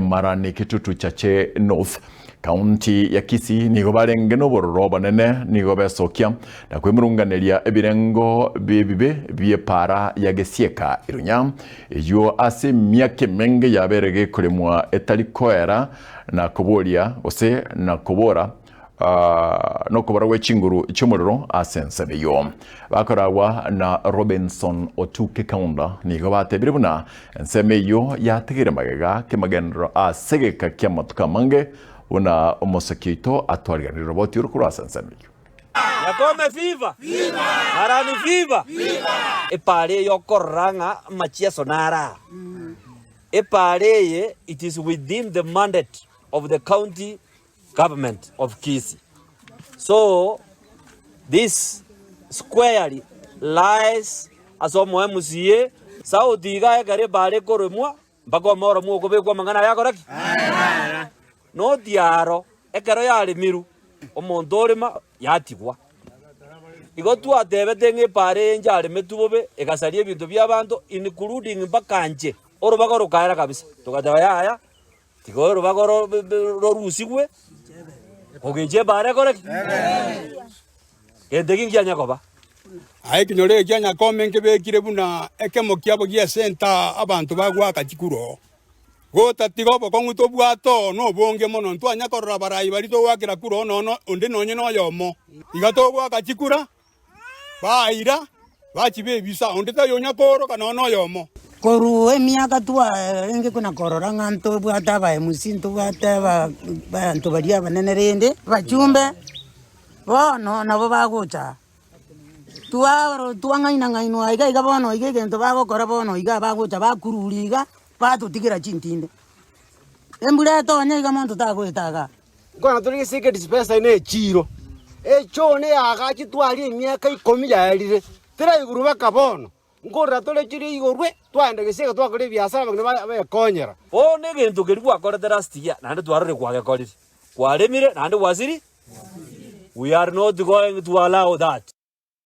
Marani Kitutu Chache North, County ya Kisii nigo barenge nobororo obonene nigo besokia na kwemurunganeria ebirengo bi'ebibe bi'epaara ya Gesieka Irunya eyio ase emiaka emenge yabere gekoremwa etari koera na koboria gose na kobora nokobora gwe chinguru chi'omorero ase ensemo eyio. Bakoragwa na Robinson Otuke Kaunda nigo batebire buna ensemo eyio yatigire magega kemagenderero ase egeka ki'amatuko amange buna omoseki oito atwariganirie roboti oro korwa ase ensemo eyio. Nyakome viva! Marani viva! Epaara eye okorora ng'a amachieso naro aa. Epaara eye it is within the mandate of the county government of Kisii. So this squarely lies ase omo MCA South iga ekero ebara ekoremwa mpaka omoromwa okobekwa amang'ana aya akore ki? Not aro ekero yaremirwe omonto orema yatigwa. Igo twatebete ng'a ebara eye ncharemetwe bobe egasaria ebinto bia abanto including mpaka inche orobaga rokaera kabisa togateba yaya. Tiga orobago rorusigwe, kogenchia ebaara ekore ki? Gento eki nkianya koba. Aye ekenyoro eke kia Nyakome nkebekire buna ekemo kiabo gi'esenta abanto bagoaka chikura oo. Gotatiga obokong'u tobwate oo nobonge mono, ntwanya korora abarai baria togoakera kura oo nono onde nonye noyomo. Iga togoaka chikura, Baira, bachiba ebisa, onde taiyo onya kooroka nonya noyomo. Korwa emiaka twarenge kona korora ng'a ntobwate aba MC, ntobwate abanto baria abanene rende abachumbe, bono nabo bagocha aa. Twaro twang'aina ng'ainwa iga iga bono iga egento bagokora bono iga bagocha bakururia iga, batotigera chintinde. Embura etonye iga monto tagoeta igaa. Nkwana tore gese ekedispensary na echiiro, echoo neyaagachitwe aria emiaka ikomi yaerire, teraigurwa mpaka bono. Nkorora tore chiria igorwe, twaenda gese iga twakora ebiasara abang'ina ba bekonyera. Bono egento keria gwakorete last year naende twarorire kwagekorire, kwaremire naende gwasiri, we are not going to allow that.